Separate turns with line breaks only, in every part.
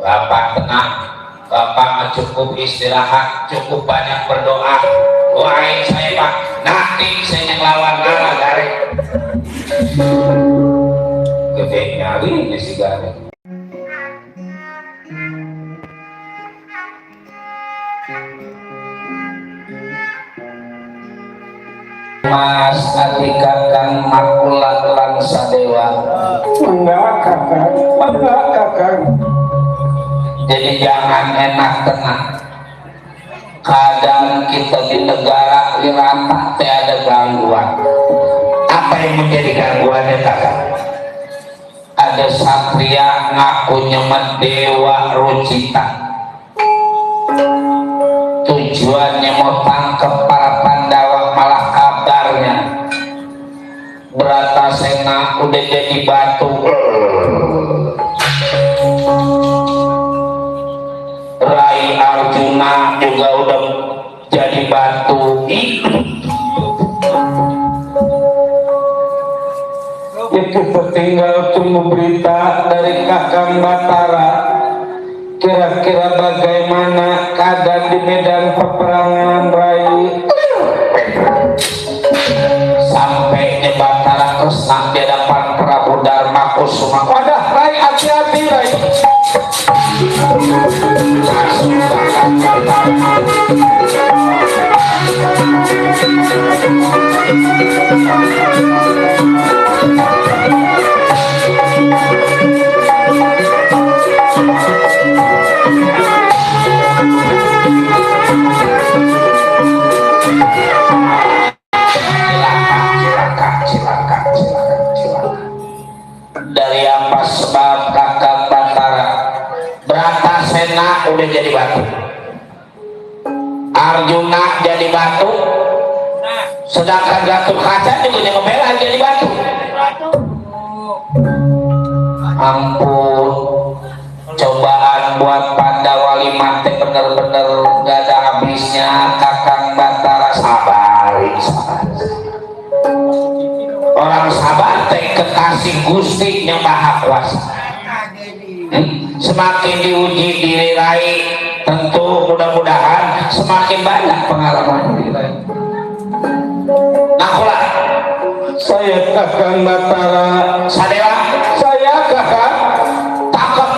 Bapak tenang, Bapak cukup istirahat, cukup banyak berdoa. Doain saya Pak, nanti saya ngelawan nara garek. Gede nyari ini si garek. Mas Atika Kang Makula Lang Sadewa.
Enggak kakak.
Jadi jangan enak tenang. Kadang kita di negara iratak ada gangguan. Apa yang menjadi gangguannya kakak? Ada satria ngaku nyemet Dewa Rucita. Tujuannya mau tangkap para Pandawa, malah kabarnya Bratasena udah jadi batu. Rai Arjuna juga udah jadi batu.
Ya kita tinggal tunggu berita dari Kakang Batara. Kira-kira bagaimana keadaan di medan peperangan Rai?
Sampai di Batara Kresna di hadapan Prabu Dharma Kusuma.
Wadah Rai, hati-hati Rai.
Dari apa sebab Kakang Batara Bratasena udah jadi batu, Arjuna jadi batu, sedangkan Gatot Kaca juga ngebela jadi batu. Ampun, cobaan buat Pandawa lima teh bener-bener gak ada habisnya. Kakang Batara sabar. Orang sabar teh kekasih Gusti yang Maha Kuasa. Semakin diuji diri Rai, tentu mudah-mudahan semakin banyak pengalaman diri Rai. Nakulah
Saya Kakang Batara.
Sadewa,
Saya kakak.
takut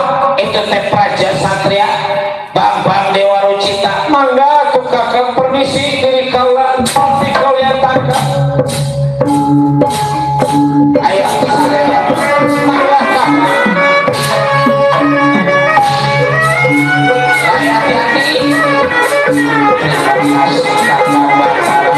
itu teh praja satria Bambang Dewa Rucita.
Mangga aku kakak permisi diri kalian. Pasti kalian tangkap.
Ayo Sadewa,
Mangga kakak.
Rai hati-hati. Terima kasih Kakang Batara.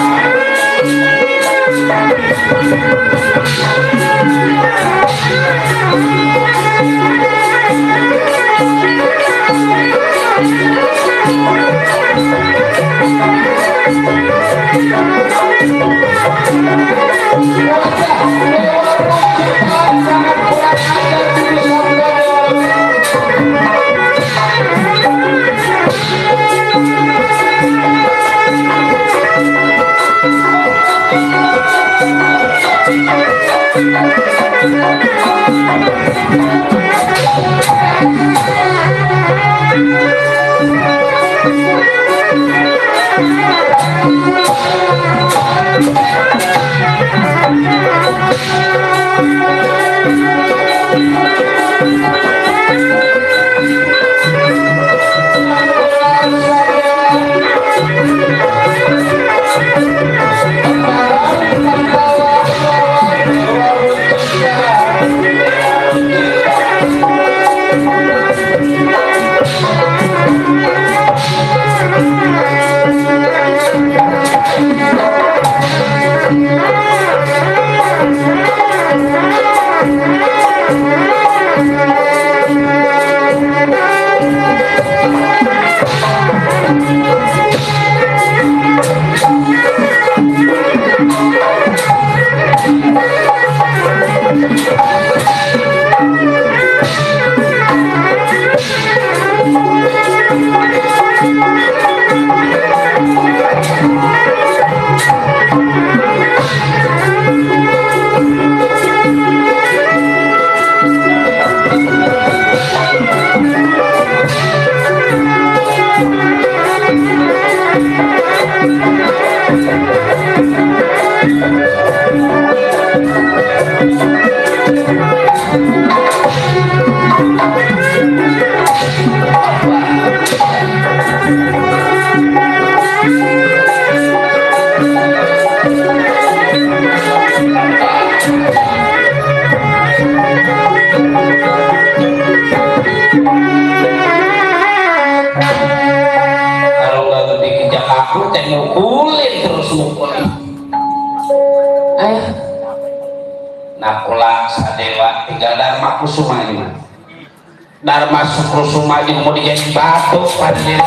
Dharma Sukrusuma jeung mau dijadi batu pada diri.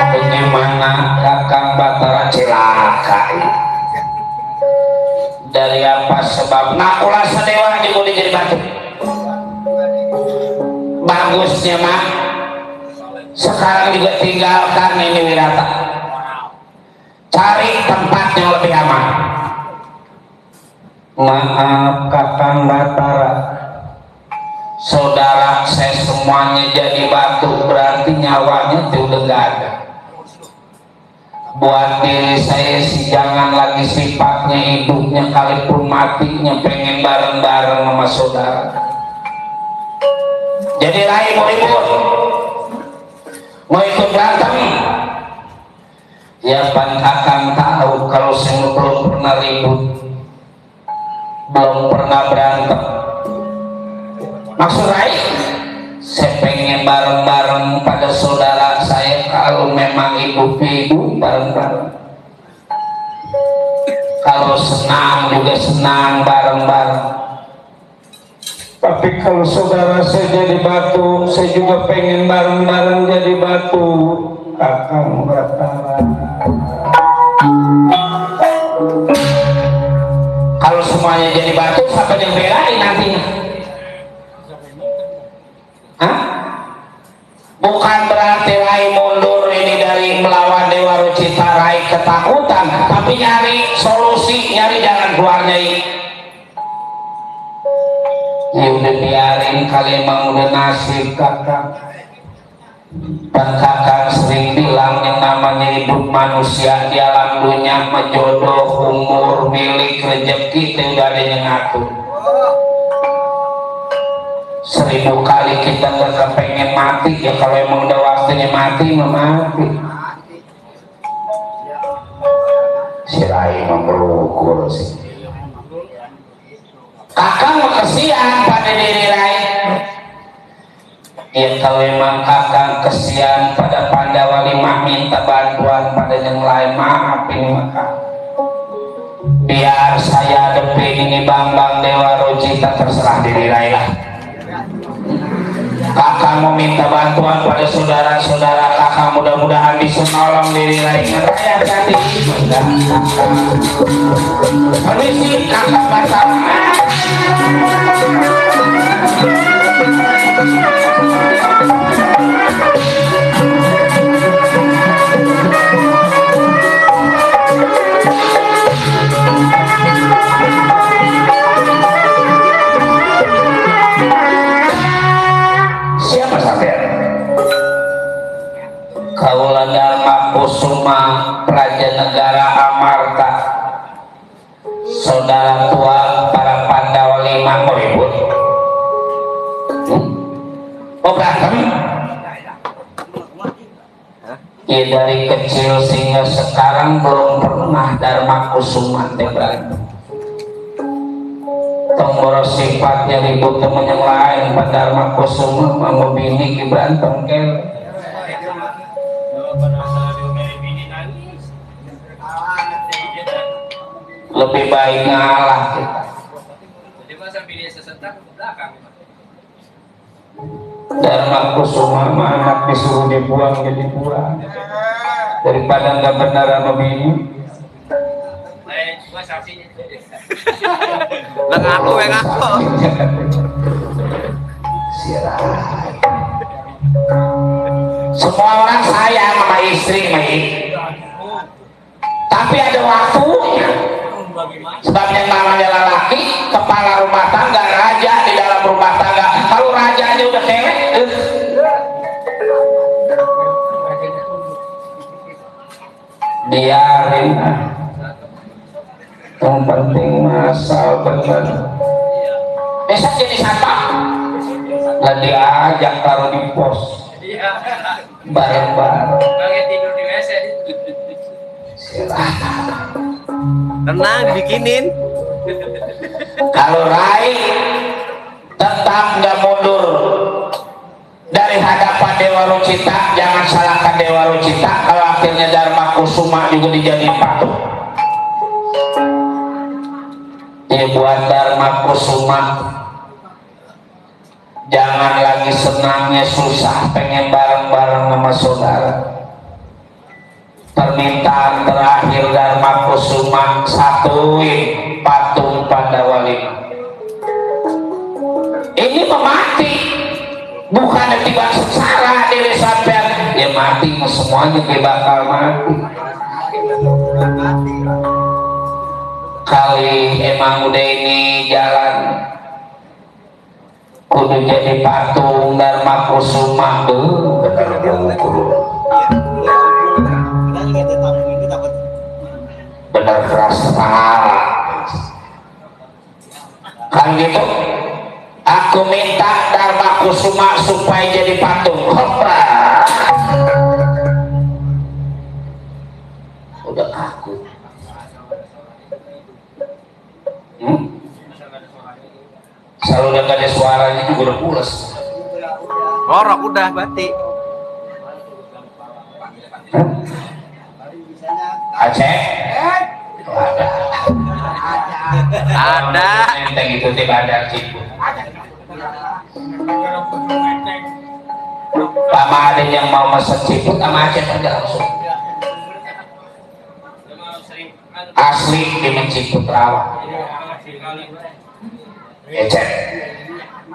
Bagaimana Kakang Batara celaka dari apa sebab nak ulah sadewa juga jadi batu. Bagusnya mah sekarang juga tinggalkan ini Wirata, cari tempat yang lebih aman. Maaf Kakang Batara, saudara saya semuanya jadi batu, berarti nyawanya itu udah gak ada. Buat diri saya sih jangan lagi sifatnya hidupnya, kalaupun matinya pengen bareng-bareng sama saudara. Jadi lain mau ribut, mau ikut berantem, ya pan akan tahu kalau saya belum pernah ribut, belum pernah berantem. Maksud saya, saya pengen bareng-bareng pada saudara saya kalau memang ibu bareng-bareng. Kalau senang juga senang bareng-bareng. Tapi kalau saudara saya jadi batu, saya juga pengen bareng-bareng jadi batu. Kakang Batara. Kalau semuanya jadi batu, siapa yang belain nantinya? Hah? Bukan berarti Rai mundur ini dari melawan Dewa Rucita Rai ketakutan, tapi nyari solusi, nyari jalan keluarnya ini. Ya udah biarin, kali emang udah nasib Kakang. Dan Kakang sering bilang yang namanya hidup manusia di alam dunia menjodoh, umur, milik, rezeki itu udah ada yang ngatur. 1000 kali kita nggak pengen mati, ya kalau emang udah waktunya mati, mati. Si Rai memberukur sih. Kakang mau kesian pada diri Rai. Ya kalau emang Kakang kesian pada Pandawa 5 minta bantuan pada yang lain, maafin maka. Biar saya hadapin ini Bambang Dewa Rucita, terserah diri Rai lah. Kakang mau minta bantuan pada saudara-saudara Kakang, mudah-mudahan bisa nolong diri Rai. Ngeraya tadi permisi Kakang Batara. Kaula Dharma Kusuma Praja Negara Amarta, saudara tua para Pandawa 5 mau ribut. Oh berantem? Ya dari kecil sehingga sekarang belum pernah Dharma Kusuma berantem. Tombor sifatnya ribut temen yang lain, Pak Dharma Kusuma mau bini berantem kel. Lebih baik ngalah kita. Dharma Kusuma anak disuruh dibuang jadi buang daripada nggak benar sama bini.
Ngaku ngaku.
Semua orang sayang sama istri, tapi ada waktunya. Sebab yang namanya lelaki kepala rumah tangga, raja di dalam rumah tangga. Kalau rajanya udah kelek, biarin. Yang penting masal bener. Besok jadi satpam, lah diajak taruh di pos. bareng-bareng.
Pakai tidur di WC.
Silahkan.
Tenang, bikinin.
Kalau Rai tetap nggak mundur dari hadapan Dewa Rucita, jangan salahkan Dewa Rucita kalau akhirnya Dharma Kusuma juga dijadiin patung. Buat Dharma Kusuma jangan lagi senangnya susah pengen bareng-bareng sama saudara. Permintaan terakhir Dharma Kusuma, satuin patung Pandawali. Ini memati, bukan tiba sengsara diri sampean. Ya mati semuanya dia bakal mati. Kali emang udah ini jalan kudu jadi patung Dharma Kusuma tuh bener keras kepala kan gitu. Aku minta Dharma Kusuma supaya jadi patung. Hoppa, udah aku selalu udah gak ada suaranya juga udah pulas.
Ngorok udah batik.
Aceh
Ada.
enteng itu tiba ada cipu. Lama ada yang mau mesen ciput sama Aceh aja langsung. Asli di Menciput Rawa. Ecek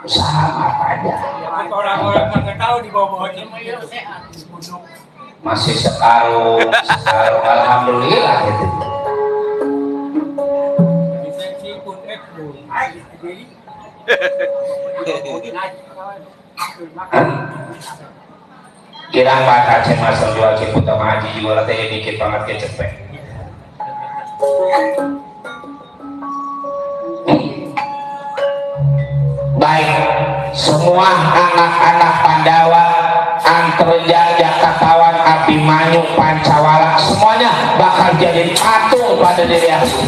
usaha apa aja.
Orang-orang nggak tahu di bawah
Masih separuh, alhamdulillah itu. Kira Pak Aceh masuk jual ciput sama Haji juga latihnya dikit banget kecepet. Baik, semua anak-anak Pandawa, Antreja, Jakatawan, Abimanyu, Pancawala, semuanya bakal jadi patung pada diri aku.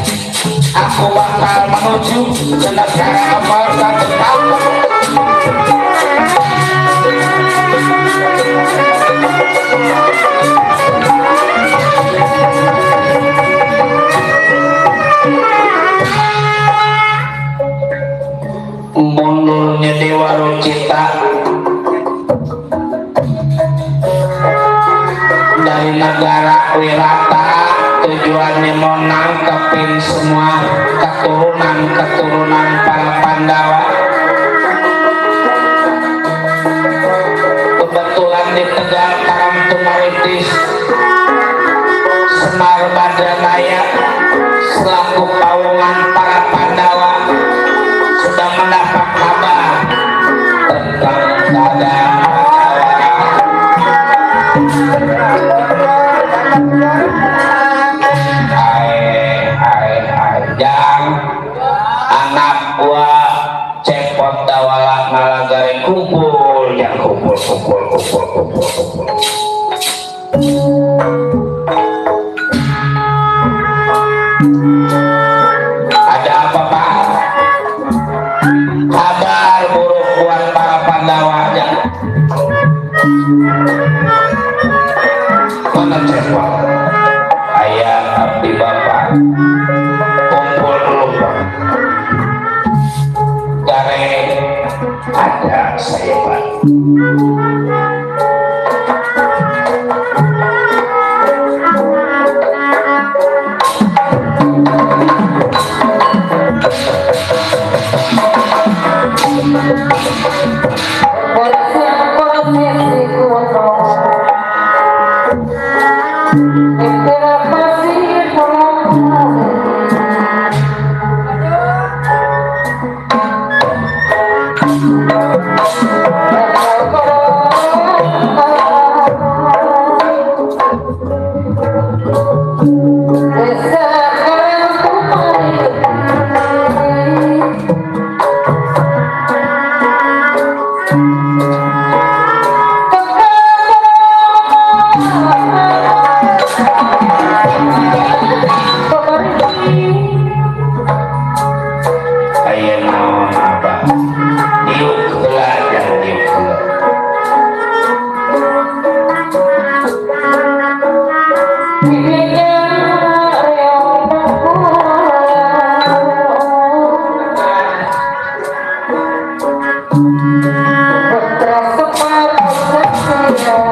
Aku bakal menuju ke negara emas dan tetap. Mundurnya Dewa Rucita dari negara Wirata, tujuannya mau nangkepin semua keturunan para Pandawa. Kebetulan di Tegal Karang Tumaritis, Semar Badranaya selaku pawongan para Pandawa sudah mendapat kabar tentang keadaan Jang anak buah cepot dawala ngalagarin kumpul yang kumpul. Ada apa Pak? Kabar buruk buat para Pandawanya. Mana cepot? Ayah abdi bapak kumpul dulu Pak. Gare ada saya Pak.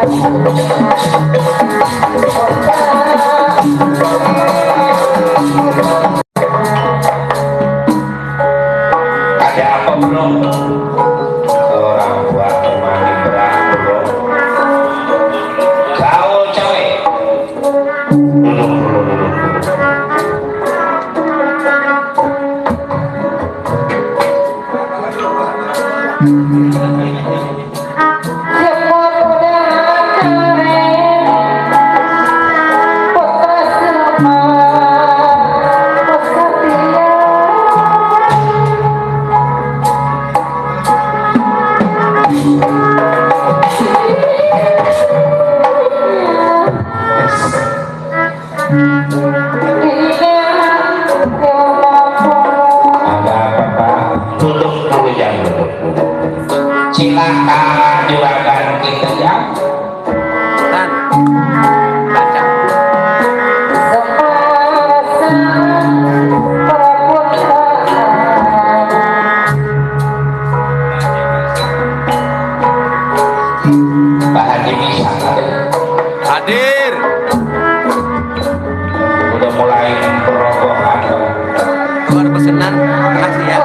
Ada apa bro? Orang tua temani berat bro. Gaul cewek. Duduk dulu, duduk. Ada apa Pak? Duduk dulu jangan duduk. Silakan juragan kita ya.
Tan. Baca.
Pak Haji bisa ada.
Hadir.
Udah mulai berobohan.
Gua ada pesanan. Makasih ya.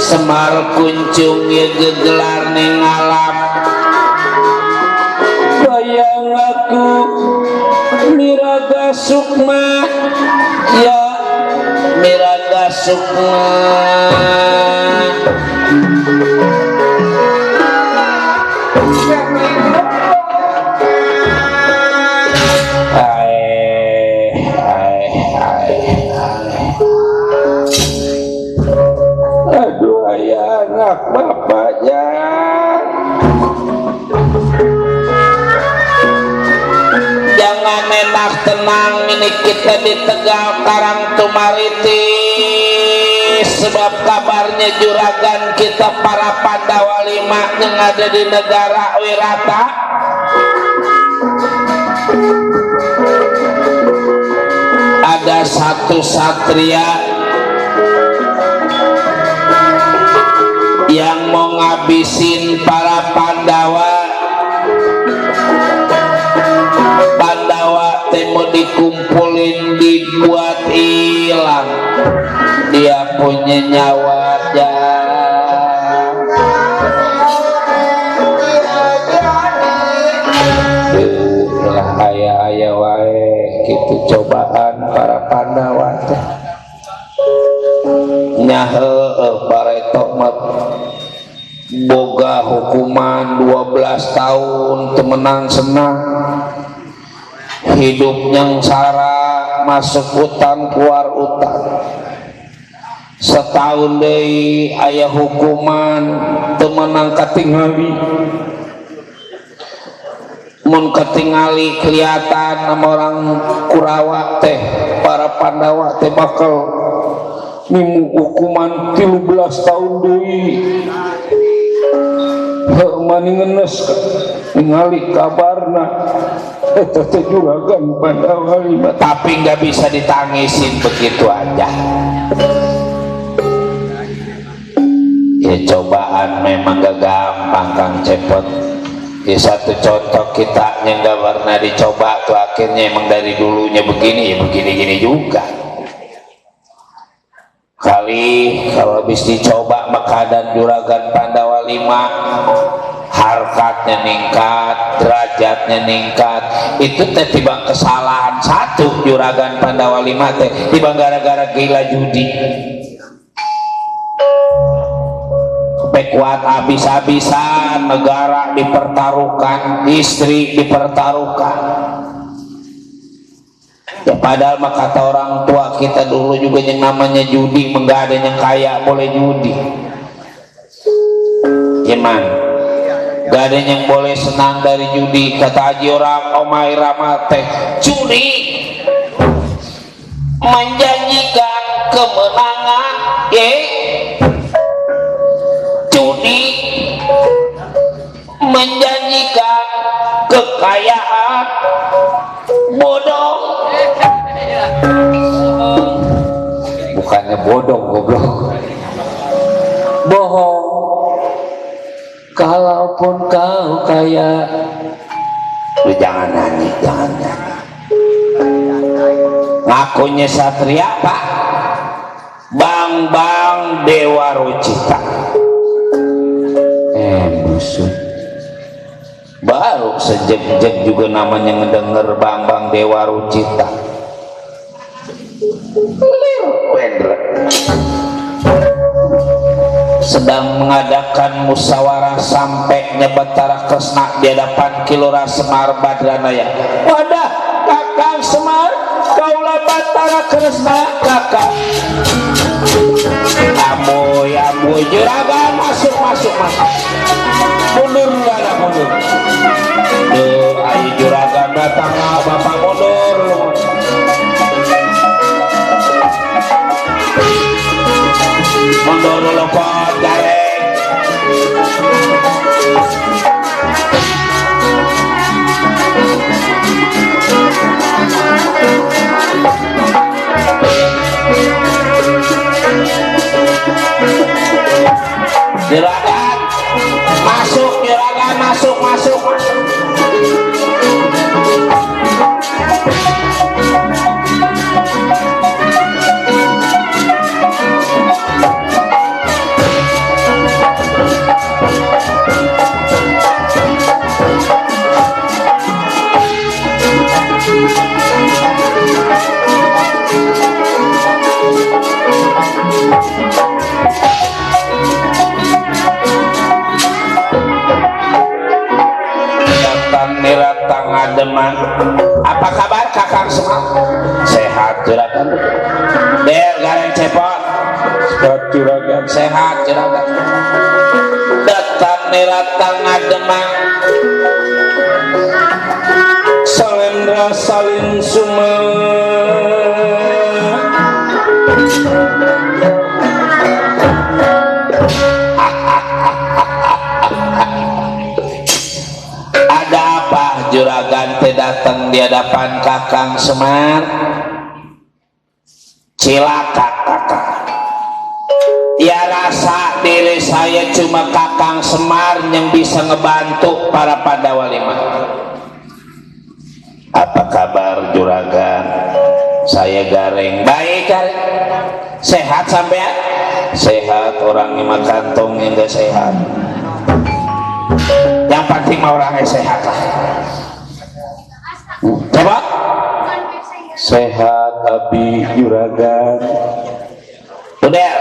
Semar kuncung ya gegelar ning alam bayang aku miraga sukma ya miraga sukma anak bapaknya jangan enak tenang ini kita di Tegal Karang Tumariti sebab kabarnya juragan kita para Pandawa 5 yang ada di negara Wirata ada satu satria yang mau ngabisin para Pandawa. Pandawa teh mau dikumpulin dibuat hilang, dia punya nyawa lah ayah wae gitu cobaan para Pandawa teh nyahe pareto mah boga hukuman 12 tahun temenang senang hidup nyangsara masuk hutan keluar hutan setahun deui aya hukuman temenang katingali mun katingali kelihatan sama orang Kurawa teh para Pandawa teh bakal mimu hukuman 13 tahun deui mani ngenes ningali kabarna eta teh juragan Pandawa 5 tapi nggak bisa ditangisin begitu aja. Ya cobaan memang gak gampang Kang Cepot. Ya satu contoh kita yang gak pernah dicoba tuh akhirnya emang dari dulunya begini ya begini-gini juga. Kali kalau habis dicoba maka dan juragan Pandawa 5 harkatnya ningkat, derajatnya ningkat, itu teh tiba kesalahan satu juragan Pandawa 5 teh tiba gara-gara gila judi. Kuat habis-habisan, negara dipertaruhkan, istri dipertaruhkan. Ya padahal mah kata orang tua kita dulu juga yang namanya judi, enggak ada yang kaya boleh judi. Gimana? Gak ada yang boleh senang dari judi. Kata Haji orang Omai Ramate, judi menjanjikan kemenangan, judi menjanjikan kekayaan, bodoh. Bukannya bodoh, goblok, bohong. Kalaupun kau kaya, lu jangan nyanyi, jangan nyanyi. Ngakunya satria pak, Bang Dewa Rucita. Busuk. Baru sejek-jek juga namanya ngedenger Bang Dewa Rucita. Sedang mengadakan musyawarah sampai Batara Kresna di hadapan Kilora Semar Badranaya. Wadah Kakang Semar, kaulah Batara Kresna kakak. Amoy juragan masuk. Mundur ada mundur. Ayo juragan datang bapak mundur. Mundur dulu pot gareng. Juragan masuk, juragan masuk. Deman. Apa kabar Kakang Semar? Sehat juragan. Der Gareng Cepot. Sehat juragan. Sehat juragan. Datang niratang Deman. Salendra salin sumeh. Juragan teh datang di hadapan Kakang Semar. cilaka kakak. Ya rasa diri saya cuma Kakang Semar yang bisa ngebantu para Pandawa lima. Apa kabar juragan? Saya Gareng. Baik Gareng. Sehat sampean? Sehat, orangnya mah kantongnya enggak sehat. Yang penting mah orangnya sehat lah. Coba. Sehat abi juragan. Udah.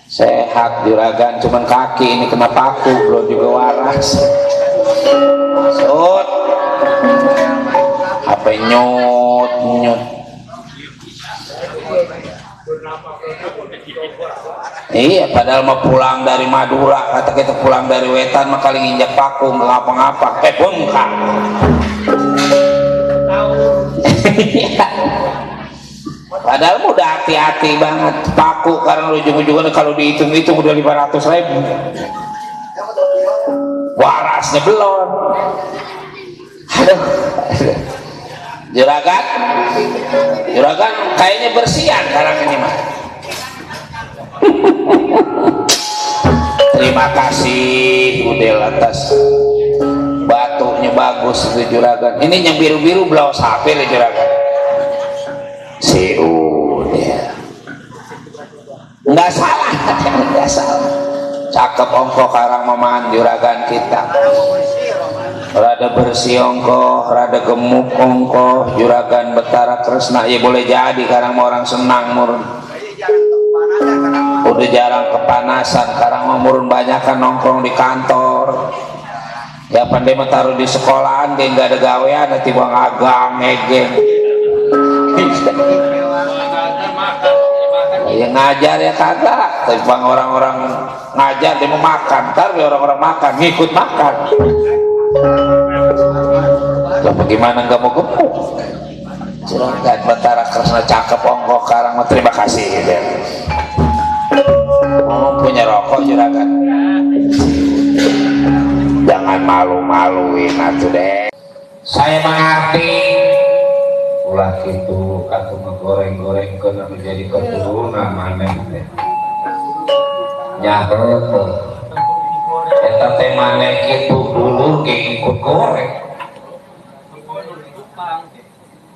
Sehat juragan, cuman kaki ini kena paku, belum juga waras. Sud. Apa nyut. Iya, padahal mau pulang dari Madura, kata kita pulang dari Wetan mah kali nginjak paku, ngapa-ngapa, bengkak. Padahal udah hati-hati banget paku, karena ujung-ujungnya kalau dihitung-hitung udah 500.000. Warasnya belum. Aduh. Juragan kayaknya bersihan sekarang ini mah. Terima kasih Udel atas batunya bagus itu juragan. Ini yang biru-biru belau sapi ya juragan. Si Udel nggak salah. Cakep ongko karang memahan juragan kita. Rada bersih ongko, rada gemuk ongko, juragan Betara Kresna. Ya boleh jadi karang orang senang murun. Udah jarang kepanasan, karang murun banyak kan nongkrong di kantor. Ya pandai taruh di sekolahan, dia nggak ada gawean, nanti bang agang ngegeng. Ya ngajar ya kagak, tapi bang orang-orang ngajar dia mau makan, ntar orang-orang makan ngikut makan. Lah bagaimana nggak mau gemuk? Juragan Betara Kresna cakep ongko karang. Terima kasih deh. Punya rokok juragan. Jangan malu-maluin atuh deh. Saya mengerti. Ulah gitu atau ngegoreng-goreng kena menjadi keturunan maneh teh. Nyaho. Eta teh maneh kitu dulu ge ikut goreng.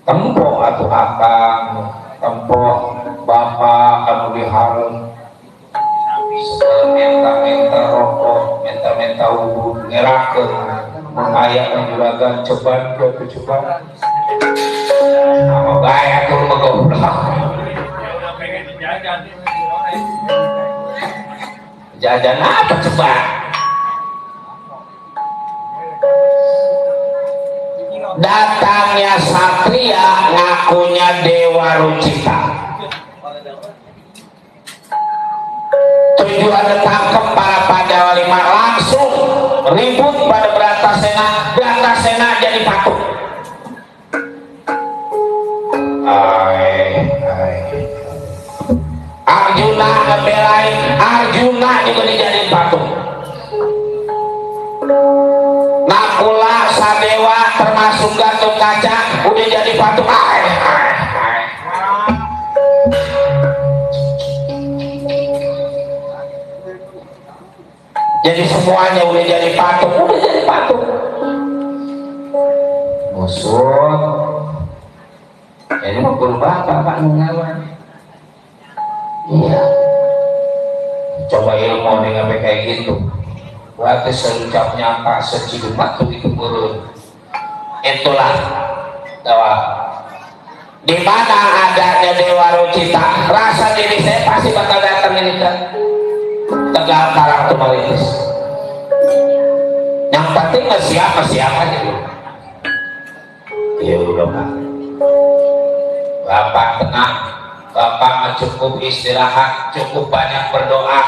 Tempo atuh akang, tempo bapak anu dihareun. Menta-menta rokok, menta-menta wudu ngerakeun. Aya juragan coban ke coban. Nama gaya tuh mengobrol. Jajan apa coba? Datangnya Satria ngakunya Dewa Rucita. Tujuan tangkap para Pandawa lima, langsung ribut pada Bratasena jadi patung. Arjuna ngebelain, Arjuna juga dijadiin patung. Nakula Sadewa termasuk Gatot Kaca udah jadi patung. Jadi semuanya udah jadi patung, musuh. Ini mau berubah bapak mengawan. Iya. Coba ilmu nih sampai kayak gitu. Berarti selucap nyangka secidumat tuh itu burun. Itulah Dewa. Di mana adanya Dewa Rucita, rasa diri saya pasti bakal datang ini kan. Tegal karang tuh malitis. Yang penting siap aja dulu. Ya udah Pak. Bapak tenang, Bapak cukup istirahat, cukup banyak berdoa.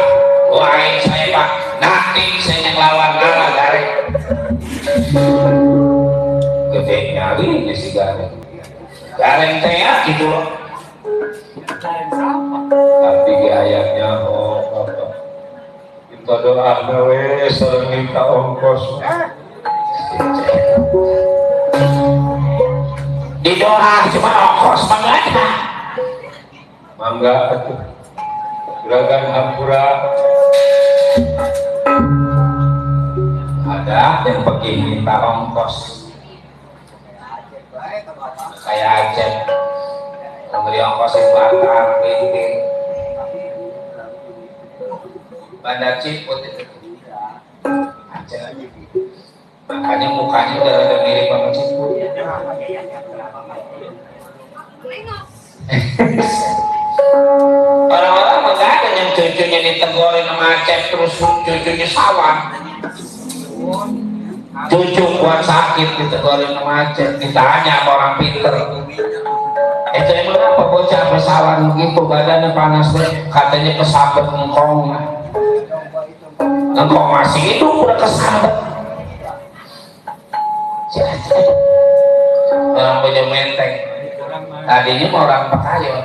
Doain saya Pak, nanti saya yang lawan ngalah Gareng. Gede nyari ini si Gareng. Gareng teh ya gitu loh. Tapi ayatnya Bapak. Kita doa gawe sering minta ongkos. Di doa cuma ongkos banget.
mangga atuh juragan hampura ada yang pergi minta ongkos kayak Aceh membeli ongkos yang Batam, Bintin, Bandar Ciput itu Aceh aja. Makanya mukanya udah ada mirip sama Ciput. Orang-orang enggak ada yang cucunya ditegorin sama Aceh terus cucunya sawah. Cucu kuat sakit ditegorin sama Aceh, ditanya sama orang pinter. Itu emang apa bocah pesawat begitu badannya panas deh, katanya kesabet ngkong. Ngkong masih hidup udah kesabet. Orang punya menteng. Tadinya mau orang Pekayon.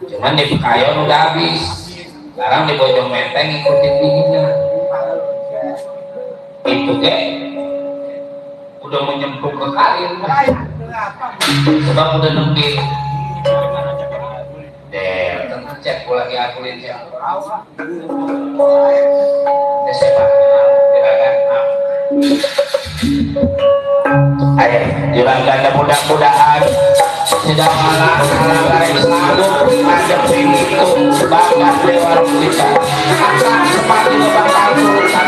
Cuman di Pekayon udah habis. Sekarang di Bojong Menteng ikutin dinginnya. Itu deh udah menyemplung ke karir. Sebab udah nempil. Tenang cek lagi akulin siapa. Siapa? Juragan. Ayo, juragan mudah-mudahan tidak malah dari selalu ada itu sebagai dewa kita. Akan semakin bakal urusan.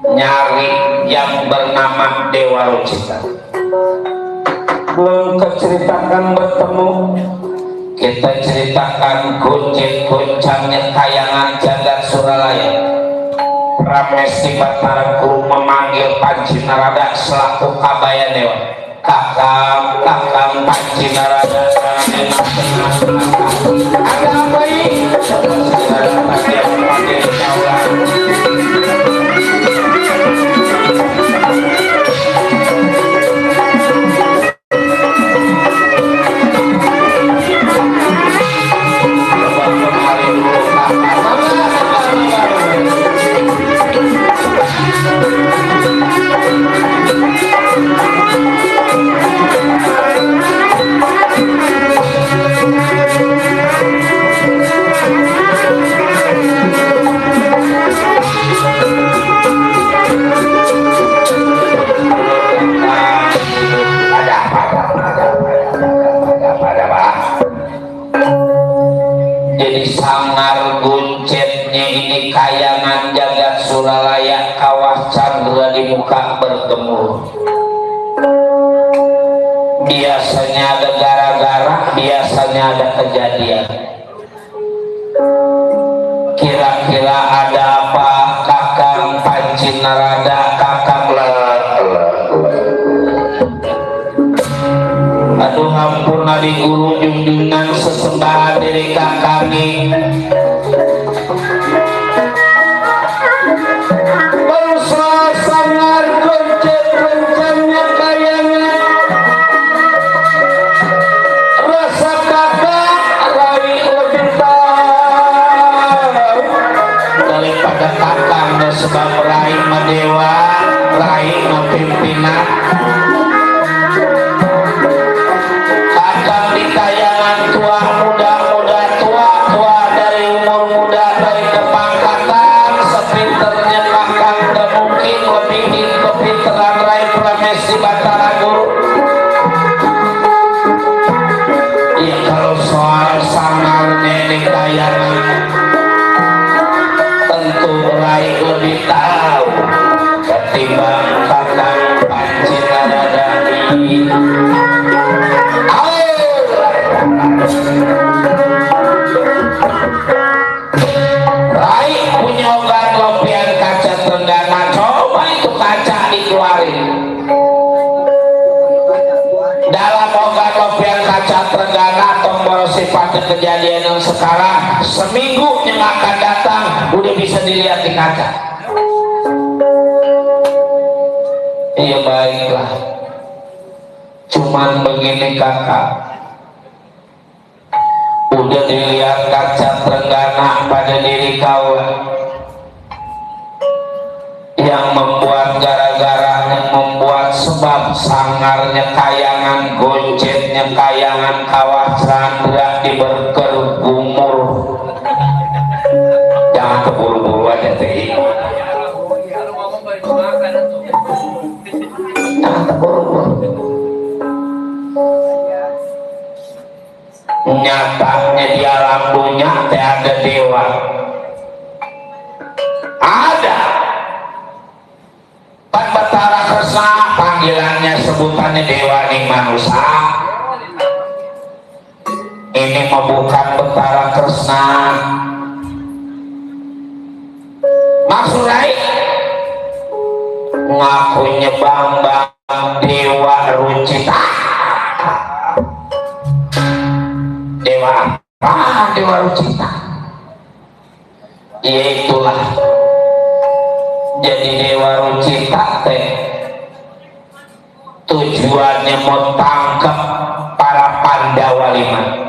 Nyari yang bernama Dewa Rucita. Belum keceritakan bertemu, kita ceritakan gonceng-goncangnya kayangan jagat Suralaya. Pramesti Batara Guru memanggil Panji Narada selaku Kabaya Dewa. Kakang Panji Narada, ada apa ini? Sangar guncetnya ini kayangan jagat Suralaya, kawah Candra di muka bergemuruh. Biasanya ada gara-gara, biasanya ada kejadian. Kira-kira ada apa Kakang Panji Narada, Kakang aduh hampurna di guru junjungan sesembahan dari kakami bangsa sangar goncet rencana kayangan rasa kakak rai lebih tahu daripada kakang dan sebab rai madewa rai mapimpinan kayangan tua muda tua dari umur muda dari kepangkatan sepinternya kakang dan mungkin lebih kepinteran Rai Pramesti Batara Guru. Ya kalau soal sangar nenek kayangan tentu Rai lebih tahu ketimbang kakang Panji Narada ini. Rai punya obat lopian kaca Trenggana, coba itu kaca dikeluarin. Dalam obat lopian kaca Trenggana tombol sifat kejadian yang sekarang seminggu yang akan datang udah
udah bisa dilihat di kaca. Iya baiklah, cuman begini kakak, udah dilihat kaca Trenggana pada diri kau yang membuat gara-gara yang membuat sebab sangarnya kayangan goncetnya kayangan kawah Chandra diberkergumur. Jangan keburu-buru aja teh.
Kalau ngomong baru dimakan tuh.
Jangan keburu-buru. Nyatanya di alam dunia teh ada dewa. Ada. Pan Batara Kresna panggilannya sebutannya dewa ning manusia. Ini bukan Batara Kresna. Maksudnya ngakunya bang dewa Rucita. Dewa apa? Dewa Rucita. Ya itulah. Jadi dewa Rucita teh tujuannya mau tangkap para Pandawa 5.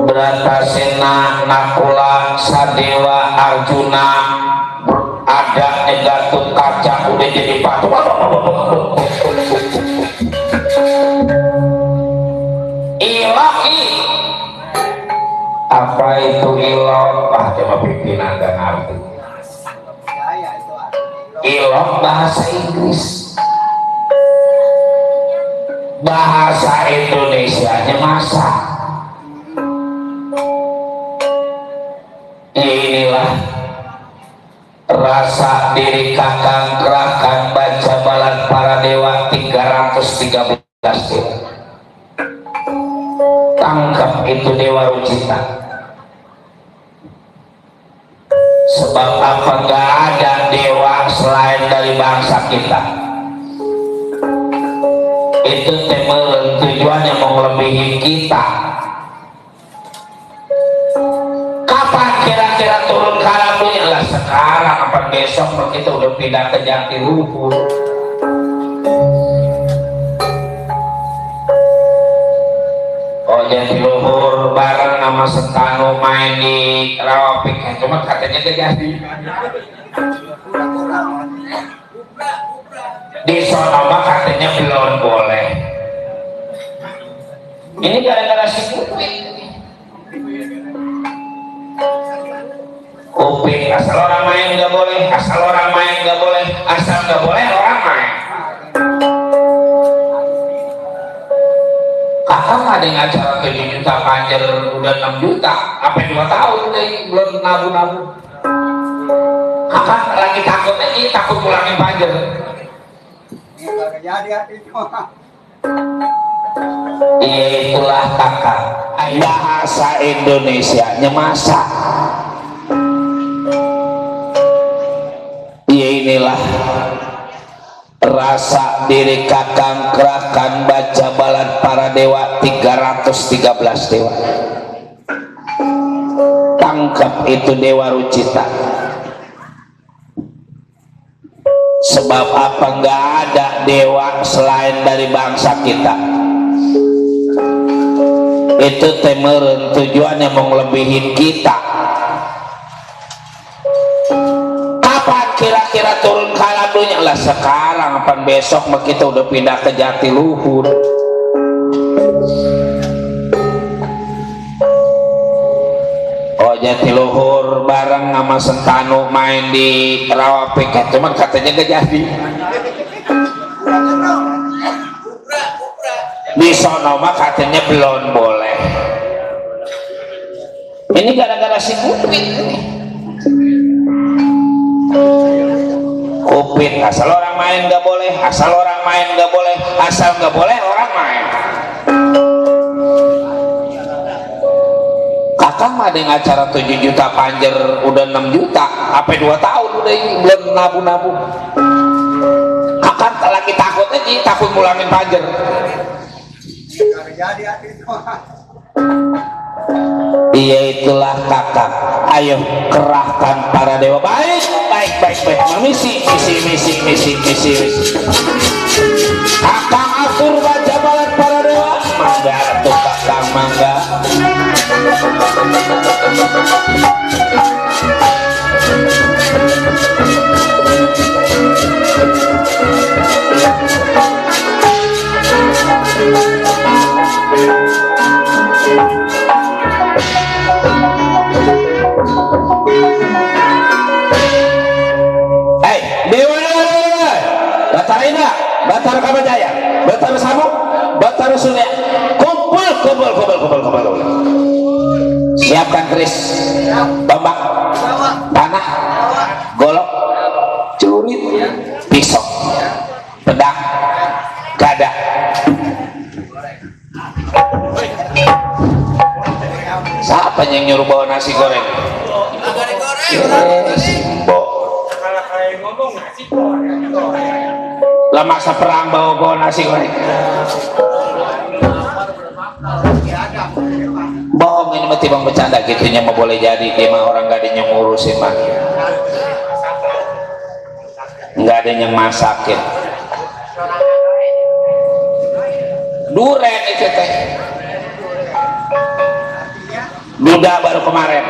Bratasena, Nakula, Sadewa, Arjuna, ada Gatut Kaca udah jadi patung. Ilahi. Apa itu ilok? Coba pimpinan gak ngerti. Ilok bahasa Inggris, bahasa Indonesia-nya masa. Inilah rasa diri kakang gerakan baca balan para dewa 313 dewa. Tangkap itu dewa Rucita. Sebab apa gak ada dewa selain dari bangsa kita. Itu temen tujuannya melebihi kita. Kapan kira-kira turun ke alam dunia? Lah sekarang apa besok kita udah pindah ke Jatiluhur. Oh Jatiluhur bareng sama Sentanu main di Rawapik, cuma katanya gak jadi. Di Sonoma katanya belum boleh. Ini gara-gara si Kuping. Kuping asal orang main gak boleh, asal orang main gak boleh, asal gak boleh orang main. Kakak ada yang acara 7 juta panjer udah 6 juta, apa 2 tahun deh belum nabu-nabu. Kakak lagi takut aja, takut pulangin panjer. Itulah kakak bahasa Indonesia-nya masa. Ya inilah rasa diri kakang gerakan baca balan para dewa 313 dewa. Tangkap itu dewa Rucita. Sebab apa nggak ada dewa selain dari bangsa kita. Itu temereun tujuannya mau ngelebihin kita. Kapan kira-kira turun ke alam dunia? Lah sekarang apa besok mah kita udah pindah ke Jatiluhur. Oh Jatiluhur bareng sama Sentanu main di Rawapik, cuman katanya gak jadi. Di Sonoma katanya belum boleh. Ini gara-gara si Kuping. Kuping asal orang main gak boleh, asal orang main gak boleh, asal gak boleh orang main. Kakak mah ada yang acara 7 juta panjer udah 6 juta, apa 2 tahun udah belum nabu-nabu. Kakak lagi takut aja, takut mulangin panjer. Iya itulah kakak. Ayo kerahkan para dewa. Baik. Misi. Kakang atur baca balat para dewa. Mangga tuh kakang mangga. Batara Indah, Batara Kamajaya, Batara Samuk, Batara Surya, kumpul. Siapkan keris, tombak, panah, golok, celurit, pisau, pedang, gada. Siapa yang nyuruh bawa nasi goreng? Lah masa perang bawa nasi goreng? Bohong ini mati bang bercanda gitunya mau boleh jadi dia mah orang gak ada yang ngurusin mah, nggak ada yang masakin. Duren itu teh duda baru kemarin.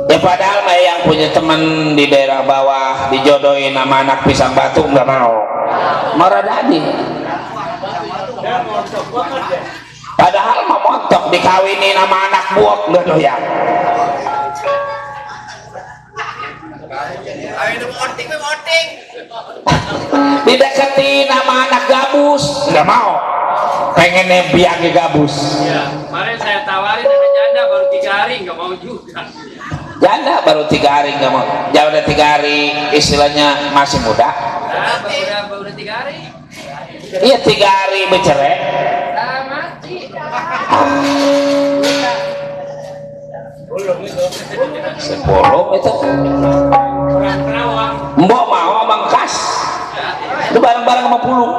Ya padahal mah yang punya teman di daerah bawah dijodohin sama anak pisang batu nggak mau, marah dadi. Padahal mah montok dikawinin sama anak buok nggak doyan. Dideketin sama anak gabus nggak mau, pengen biang gabus.
Ya, kemarin saya tawarin ada janda baru 3 hari nggak mau juga.
Janda baru 3 hari nggak mau. Jauh udah 3 hari istilahnya masih muda.
Nah, baru 3 hari.
Iya 3 hari bercerai.
Nah, mati.
Sepuluh itu. Mbok mau mangkas. Itu barang-barang sama puluh.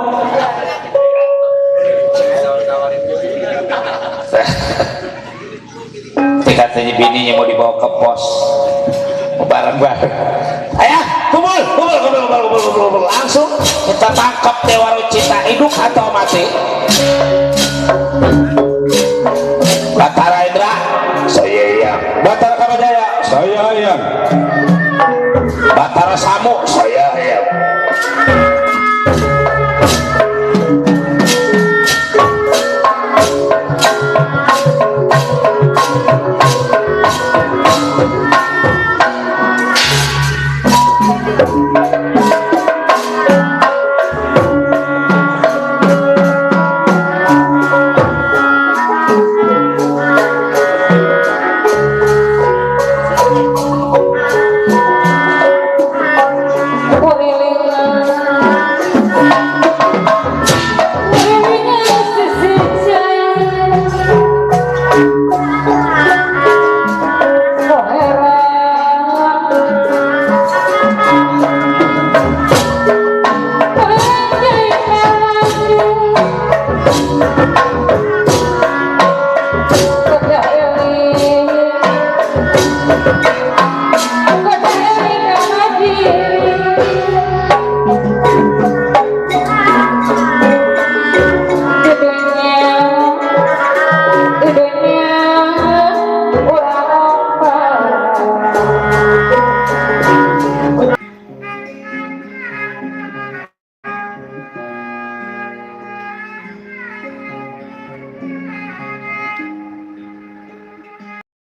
Katanya bininya mau dibawa ke pos, bareng-bareng. Ayah, kumpul, langsung kita tangkap Dewa Rucita, hidup atau mati. Batara Indra, saya iya. Batara Kamajaya, saya iya. Batara Samuk, saya